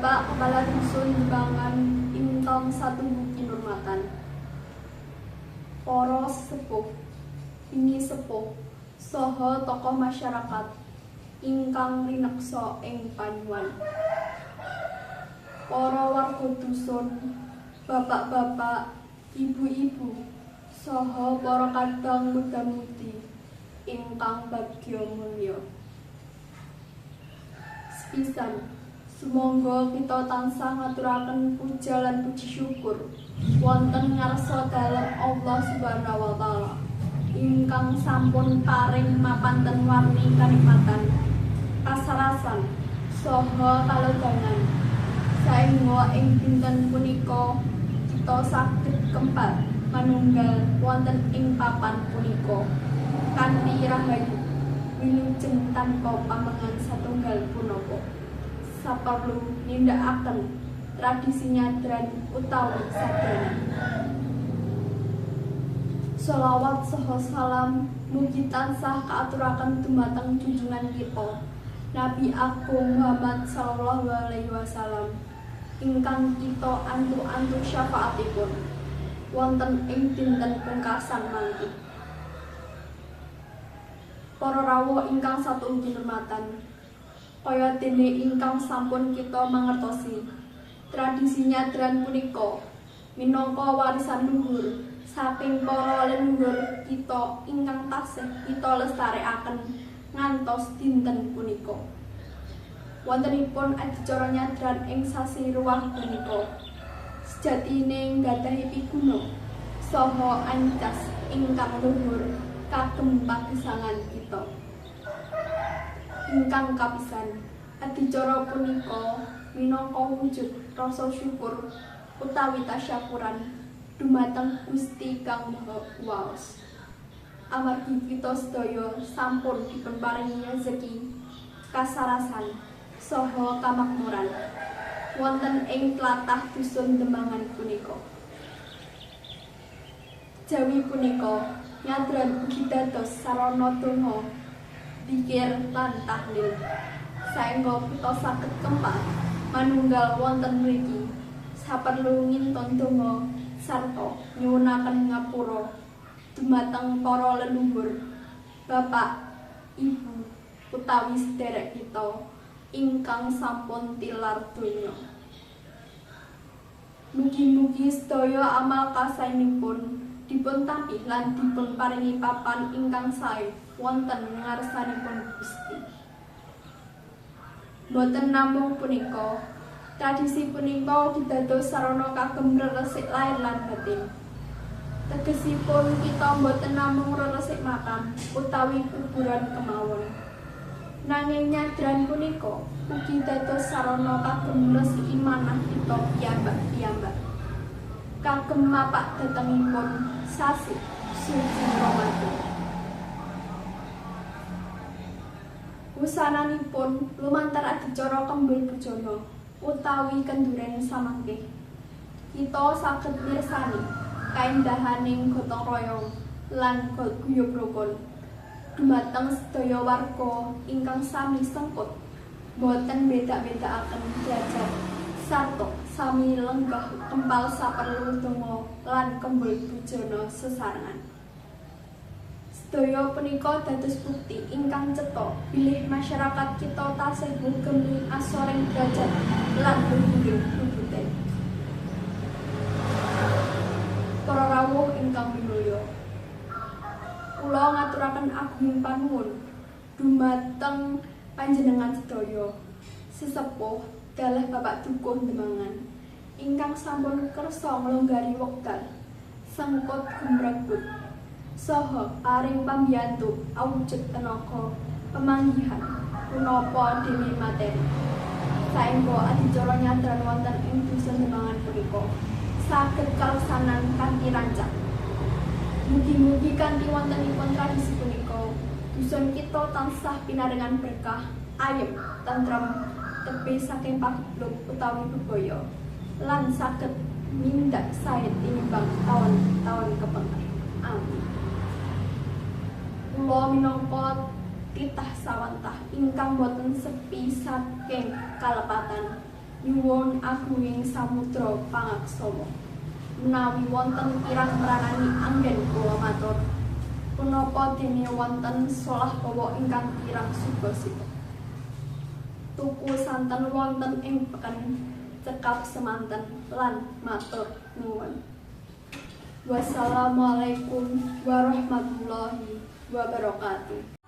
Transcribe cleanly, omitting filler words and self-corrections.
Bapak Kepala Dusun Demangan ingkang satuhu kinurmatan, para sesepuh, pinisepuh, saha tokoh masyarakat ingkang rineksa ing panyuwun. Para warga dusun, bapak-bapak, ibu-ibu, saha para kadang muda-mudi ingkang bagya mulya. Sepisan, sumangga kita tansah ngaturaken puja lan puji syukur wonten ngarsa dalem Allah Subhanahu wa taala ingkang sampun paring mapanten warni kanikmatan, kasarasan, saha kalodhangan. Saengga ing dinten punika kita saged kempal manunggal wonten ing papan punika kanthi rahayu wilujeng tanpa pamengan satunggal punapa. Saperlu nindakaken tradisi nyadran utawi sadranan. Sholawat saha salam mugi tansah kaaturaken dumateng junjungan kita Nabi Agung Muhammad sallallahu alaihi wasallam ingkang kita antu-antu syafaatipun wonten ing dinten pungkasan mangke. Para rawuh ingkang satuhu kinurmatan, kaya dene ingkang sampun kita mangertosi, tradisi nyadran punika minangka warisan luhur saking para leluhur kita ingkang tasih kita lestarekaken ngantos dinten punika. Wontenipun adicara nyadran ing sasi Ruwah punika sejatine nggadahi piguna saha ancas ingkang luhur kagem pagesangan kita. Ingkang kapisan, adicara punika minangka wujud rasa syukur utawi tasyakuran dumateng Gusti Kang Maha Kuwaos. Amargi kita sedaya sampun dipun paringi rejeki, kasarasan, saha kamakmuran wonten ing tlatah dusun Demangan punika. Jawi punika nyadran ugi dados sarana donga, dzikir lan tahlil saengga kita saged kempal manunggal wonten mriki saperlu ngintun donga sarta nyuwunaken ngapura dumateng para leluhur, bapak, ibu utawi sederek kita ingkang sampun tilar donya. Mugi-mugi sedaya amal kasaenipun dipun tampi lan dipun paringi papan ingkang sae wonten ngarsanipun Gusti. Boten namung punika, tradisi punika ugi dados sarana kagem reresik lahir lan batin. Tegesipun kita boten namung reresik makam utawi kuburan kemawon. Nanging nyadran punika ugi dados sarana kagem ngresiki manah kita piyambak-piyambak. Kagem mapak datengipun sasi suci Ramadan. Wusananipun lumantar adicara kembul bujana utawi kenduren samangke. Kita saged mirsani kaendahaning gotong royong lan guyub rukun dumateng sedaya warga ingkang sami sengkut boten beda-bedakaken derajat sarta sami lenggah kempal saperlu donga lan kembul bujana sesarengan. Sedaya punika dados bukti ingkang cetha bilih masyarakat kita tasih ngugemi asoring derajat lan luhuring bubuten. Para rawuh ingkang minulya, kula ngaturaken agunging panuwun dumateng panjenengan sedaya sesepuh dalah Bapak Dukuh Demangan ingkang sampun kersa nglonggari wekdal sengkut gumregut saha paring pambiyantu awujud tenaga pemanggihan punapa dene materi saengga adicara nyadran wonten ing dusun Demangan punika saged kaleksanan kanthi rancak. Mugi-mugi kanthi wontenipun tradisi punika dusun kita tansah pinaringan berkah, ayem, tentrem, tebih saking pagebluk utawi bebaya lan saged mindak sae tinimbang taun-taun kepengker. Amin. Kula minangka titah sawantah ingkang boten sepi saking kalepatan. Nyuwun agunging samudra pangaksama. Menawi wonten kirang meranani anggen kula matur. Punapa dene wonten solah bawa ingkang kirang subasita. Tuku santen wonten ing peken cekap semanten lan matur nuwun. Wassalamualaikum warahmatullahi wabarakatuh.